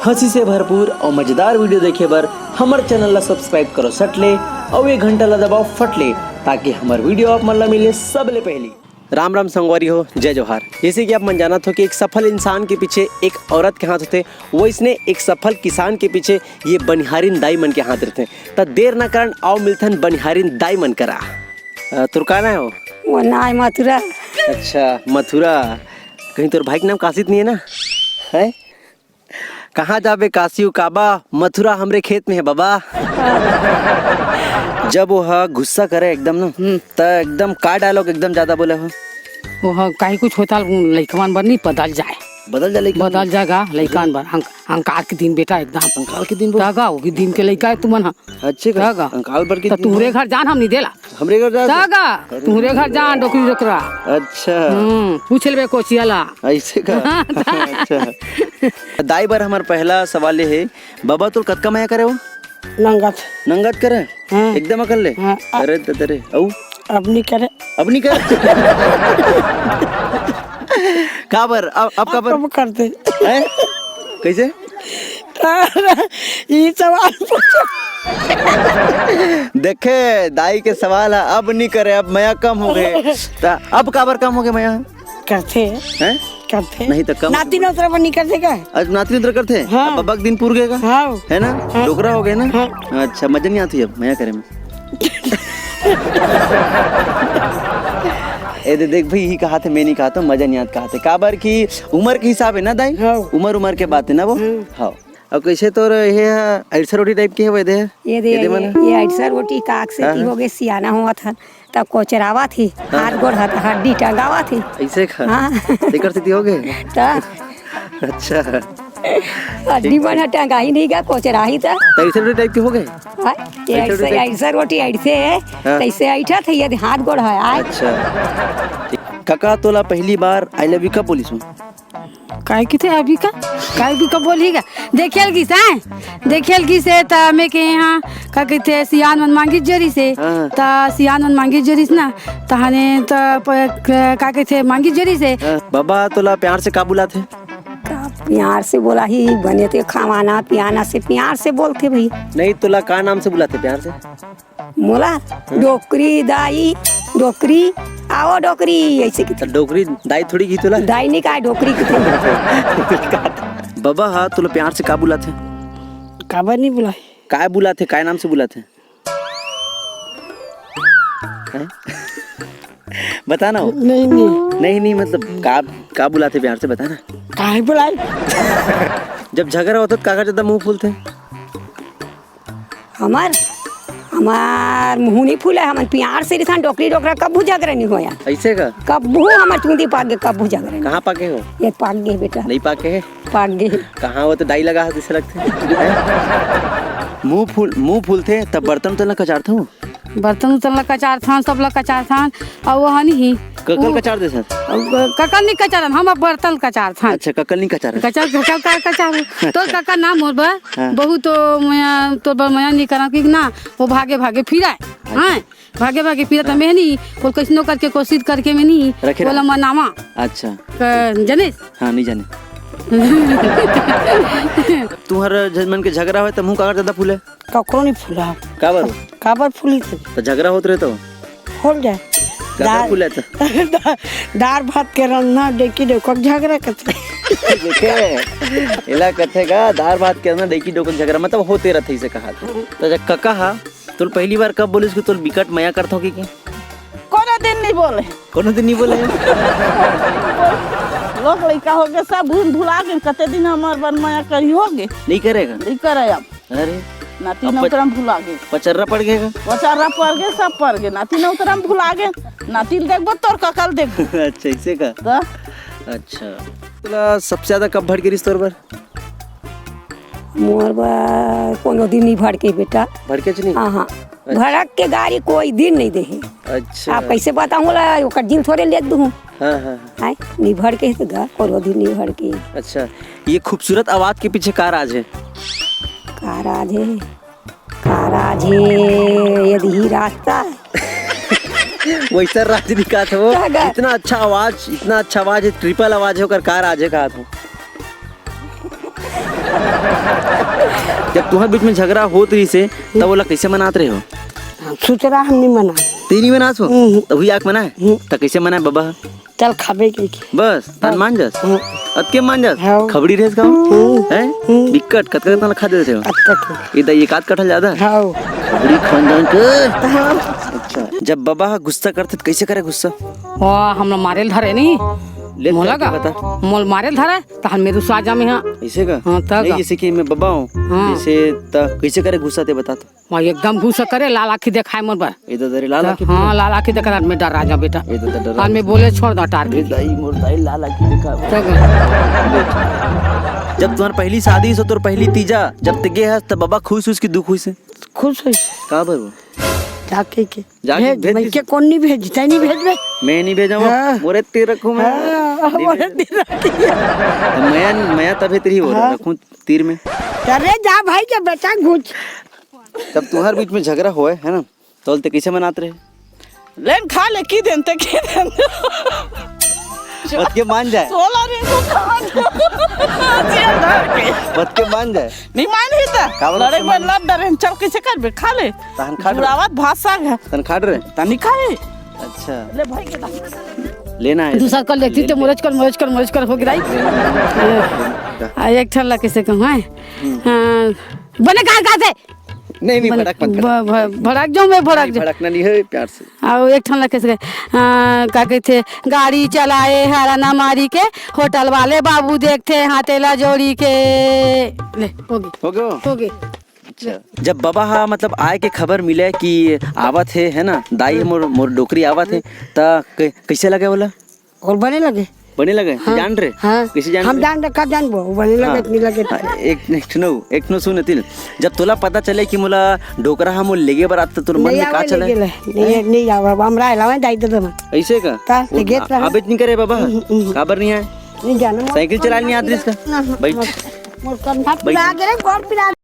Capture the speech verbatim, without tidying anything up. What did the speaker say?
हंसी से भरपूर और मजेदार वीडियो देखे बर हमर चैनल ला सब्सक्राइब करो सट ले और ये घंटा ला दबाओ फट ले, ताकि हमर वीडियो आप मन ला मिले सबले पहली। राम राम संगवारी हो, जय जोहार। जैसे कि आप मन जानत हो कि एक सफल इंसान के पीछे एक औरत के हाथ होथे, वैसने एक सफल किसान के पीछे ये बनिहारिन दाई मन के हाथ रहिथे। त देर ना करन, आओ मिलथन बनिहारिन दाई मन करा। अ, तोर का नाम हो? वो नाम मथुरा। अच्छा, मथुरा। कहीं तोर भाई के नाम काशित नहीं है ना? है? कहाँ जाबे काशी उ काबा, मथुरा हमरे खेत में है बाबा। जब वो ह गुस्सा करे एकदम ना, हम्म। त एकदम का डायलॉग एकदम ज्यादा बोले हो? वो ह, काहे कुछ होता, लइकवन बर नहीं बदल जाए। बदल जा लइकवन बदल बर? जाएगा लइकवन बर। अंक-, अंकार के दिन बेटा एकदम। अंकार के दिन बोले? तगा, वो के दिन के लइका है तुमन ह। अच्छे का? तगा। अंकाल बर के त तुहरे घर जान हम नहीं देला। हमरे घर जा? तगा। अरे। तुहरे घर जान डोकरी डोकरा। अच्छा। हम्म, पूछ लेबे कोचिया ला। ऐसे का? हाँ, त- अच्छा। दाई बर हमर पहला सवाल ये है, बाबा तोर कतका मया करे हो? नंगत। नंगत करे? हाँ। एकदम अकल ले? हाँ। अरे ददरे, अऊ? अब नहीं करे। अब नहीं करे? काबर? अब, अब काबर? अब करते। हैं? कैसे? ये सवाल पूछो। देखे, दाई के सवाल है, अब नहीं करे, अब मया कम हो गए। त अब काबर कम हो गए मया? करथे। हैं? करथे। नहीं त कम नाती नौतरा बर नहीं करथे का? अच्छा, नाती नौतरा करथे? हाँ। अब बबक दिन पुर गए का? हाँ। है ना? हाँ। डोकरा हो गए ना? हाँ। अच्छा, मजा नहीं आती अब मया करे में। ए दे देख भाई, यही कहा थे, मैं नहीं कहा था, मजा नहीं आत कहा थे। काबर की उम्र के हिसाब है ना दाई? हाँ। उम्र, उम्र के बात है ना वो? हाँ। हाँ। अब कैसे तोर ये अड़सा रोटी टाइप के है वो दे? ये दे, ये दे ये, मना? ये अड़सा रोटी काक से हाँ, ती हाँ। हो गए, सियाना हुआ था। त कोचरावत ही, हाँ। हाथ गोड़ हट-, हड्डी टंगावत ही। ऐसे का? हाँ। तेकर सेती हो गए? त अच्छा। हड्डी मन ह टंगाही नहीं गा, कोचराही त। त ऐसे रोटी टाइप के हो गए? हाँ, ये ऐसे ऐसे, रोटी टाइप? ऐसे रोटी ऐसे है, हाँ। तैसे ऐठा थे, ये हाथ गोड़ है, आय। अच्छा। कका तोला पहली बार I love you कब बोलिस हूँ? काय किथे अभी का? काय भी का बोली का? देखेल गिस, हैं? देखेल गिस हे, त हमें के यहाँ, का कहते, सियान मन मांगी जरी से। हाँ। त सियान मन मांगी जरी से ना, त हने त प-, क-, का कहते, मांगी जरी से। हाँ। बाबा, तोला प्यार से का बुलाथे? का प्यार से बोला ही, बने ते खावाना, पियाना से प्यार से बोलथे भाई। नहीं, तोला का नाम से बुलाथे प्यार से? मोला? हाँ। डोकरी दाई, डोकरी, आओ डोकरी, ऐसे की। त डोकरी दाई थोड़ी की तोला? दाई नहीं कहा, डोकरी की थी। बाबा हा, तोला प्यार से का बुलाथे? काबर नहीं बुलाए? काय बुलाथे, काय नाम से बुलाथे? हैं? बता ना हो। नहीं, नहीं। नहीं, नहीं, मतलब, का, का बुलाथे प्यार से, बता ना। काहे बुलाए? जब झगड़ा होता, त काकर ज्यादा मुंह फूलथे? हमार, हमार मुंह नहीं फूला, हमन प्यार से रिथन, डोकरी डोकरा कब्बू झगड़ा नहीं होया। ऐसे का? कब्बू हमार चूंदी पाक गे, कब्बू झगड़ा नहीं। कहाँ पाके हो? ये पाक गे बेटा। नहीं पाके है? पाक गे। कहाँ वो तो दाई लगा हाथ से लगते हैं। मुंह फूल, मुंह फूलथे तब बर्तन तो ना कचारथो। बर्तन उतन ला कचारथन, सब ला कचारथन, अउ वो हनी ही। ककल वो कचार दे सर। अउ ककल नहीं कचारन, हम अब बर्तन कचारथन। अच्छा, ककल नहीं कचार। कचार, ककल का कचार? तोर कका ना मोर बर, हाँ। बहुत तो मया, तोर बर मया नहीं करन कि ना, वो भागे भागे फिराए। अच्छा। हाँ, भागे भागे फिरत हाँ। में नहीं, वो कैसनो करके कोशिश करके में नहीं, रखे वो रहा। लम्बा नामा। अच्छा। क-, जनिस? हाँ, नहीं जाने। तुम्हारा जजमान के झगड़ा होय, त मुंह काकर ज्यादा फूले? कखरो नहीं फूला। काबर? काबर फूली थे? त झगड़ा होत रहे तो? फूल जाए। काबर दार, फूले तो? दा-, दार भात के रंधना, डेकी डोकक झगड़ा करते। देखे, एला कथे का, दार भात के रंधना, डेकी डोकक झगड़ा, मतलब होते रहते, इसे कहा थे। त जब कका हा, तोल पहली बार कब बोलिस कि तोल बिकट मया करथो कि, कि? कोनो दिन नहीं बोले। कोनो दिन नहीं बोले? लोग लइका हो गए, सब भूल भुला गए, कते दिन हमार बर मया करी हो गए। नहीं करेगा? नहीं करे अब। अरे। नाती अब नौकरा में भुला गए। पचर्रा पड़ गए का? पचर्रा पड़ गए, सब पड़ गए। नाती नौकरा में भुला गए। नाती देखबो तोर ककल देखबो। अच्छा, इसे का? तो? अच्छा। तोला सबसे ज्यादा कब भड़के रिस तोर बर? मोर बर कोनो दिन नहीं भड़के बेटा। भड़के च नहीं? हाँ, हाँ। अच्छा। भड़क के गारी कोई दिन नहीं दे हे। अच्छा। आप कैसे बताऊँ ला, ओकर दिन थोड़े ले दूँ। हाँ, हाँ, हाँ। हैं? नहीं भड़के हे तो गा, कोनो दिन नहीं भड़के। अच्छा, ये खूबसूरत आवाज के पीछे का राज है? का राज है? का राज है? यदि ही रास्ता है। वैसा राज नहीं कहा था वो। का गा? इतना अच्छा आवाज, इतना अच्छा आवाज है, ट्रिपल आवाज है, ओकर का राज है कहा था? जब तुंहर बीच में झगरा होत रहिसे, तब ओला कइसे मनात रहे हो? सुतरा हम नहीं मना। ते नहीं मनास हो? हम्म। तभी आके मनाए? हम्म। त कइसे मनाए बबा? चल खाबे के, के। बस, तहान मान जास? हम्म। अतके मान जास? हाँ। खबड़ी रहेस का? हम्म। हैं? हम्म। बिकट, कतका कतका खा देते हो? अतका के। इधर एक आध कट्ठा ज्यादा? हाँ। खबड़ी खानदान के। हाँ। अच्छा, जब बबा गुस्सा करथे त कइसे करे गुस्सा? वाह, हमला मारे ल धरे नहीं। ले, मोला करके का? बता। मोला मारे ल धरे, तहान मेरे रुसा जामे हाँ। अइसे का? हाँ, त नहीं, का? जइसे कि मैं बबा हूँ, हाँ। जइसे त कइसे करे गुस्सा ते बता तो। वाह, एकदम गुस्सा करे, लाल आँखी देखाए मोर बर। ए ददा रे, लाल आँखी हाँ, पूरा। लाल आँखी देखाए, मैं डरा जा बेटा। ए ददा, डरा और मैं बोले छोड़ दा टार ए के। दाई, मोर दाई, लाल आँखी देखा। त का? जब तुंहर पहली शादी होइस, तोर पहली तीजा, जब ते गे हस, त बबा खुश होइस कि दुख होइस? खुश होइस। का बर वो? जाके के। जाके भेज, भेज मैं दिस। के कोन नहीं भेजता, नहीं भेजबे। मैं नहीं भेजा हूँ, हाँ। मोरे तीर रखूँ मैं। हाँ, नहीं मोरे भेजा। तीर रखी है। त मया, मया तभे तेरी हो हाँ। रखूँ तीर में। अरे जा भाई के बेटा घुच। जब तुंहर बीच में झगरा होए, है ना, तोल ते कइसे मनात रहे? लेन खा ले, की देन ते, की देन। बत के मान जाए। सोला रे को खा। जेल धर के। बत के मान जाए। नहीं मान ही त। का बोला लड़े से में मान? लड़ डरे, चल कइसे करबे, खा ले। तहन खा डरे। जुड़ावत भात साग है। तहन खा डरे। तनी खाए। अच्छा। ले भाई के दाम। लेना है। दूसर कर लेती ले तो ले। मोरज कर, मोरज कर, मोरज कर हो गिराई। आ, एक ठन ला कइसे कहूँ, हैं? हम्म। हाँ, बने कहाँ, कहाँ से? नहीं, नहीं, बने भड़क मत, भड़क। भ-, भ-, भड़क जाऊँ मैं, भड़क नहीं, जाऊँ। भड़कना नहीं है, प्यार से। अउ एक ठन ला कइसे, आ, का कहिथे, गाड़ी चलाए हरन मारी के, होटल वाले बाबू देखथे हाथे ला जोड़ी के। ले, हो गे। हो गयो? हो गे। अच्छा, जब बबा हा मतलब आए के खबर मिले कि आवत हे, है ना, दाई हे मोर, मोर डोकरी आवत हे, त क-, कइसे लगे बोला? अउ बने लगे। बने लगे? हाँ, जान रे? हाँ। कइसे जान हम रे? जान रे, कब जानबो? वो बने लगे, हाँ। नहीं लगे। हाँ, एक, एक ठनो, एक ठनो सुन अतिल। जब तोला पता चले कि मोला डोकरा हा मोर लेगे बर आत, त तोर मन नहीं में का आवे चले? लेगे ले। नहीं, हैं? नहीं आवे। अब हमरा अलावा दाई दे दे। अइसे का? ता, वो ते गेट रहा। आबे नहीं करे बाबा? हम्म, हम्म। काबर नहीं आए? नहीं जाना, मोर साइकिल चला नहीं आत रिस का? ना, हाँ, बैठ। मोर, मोर कंधा बैठ। पिला के रे, गोड़ पिला।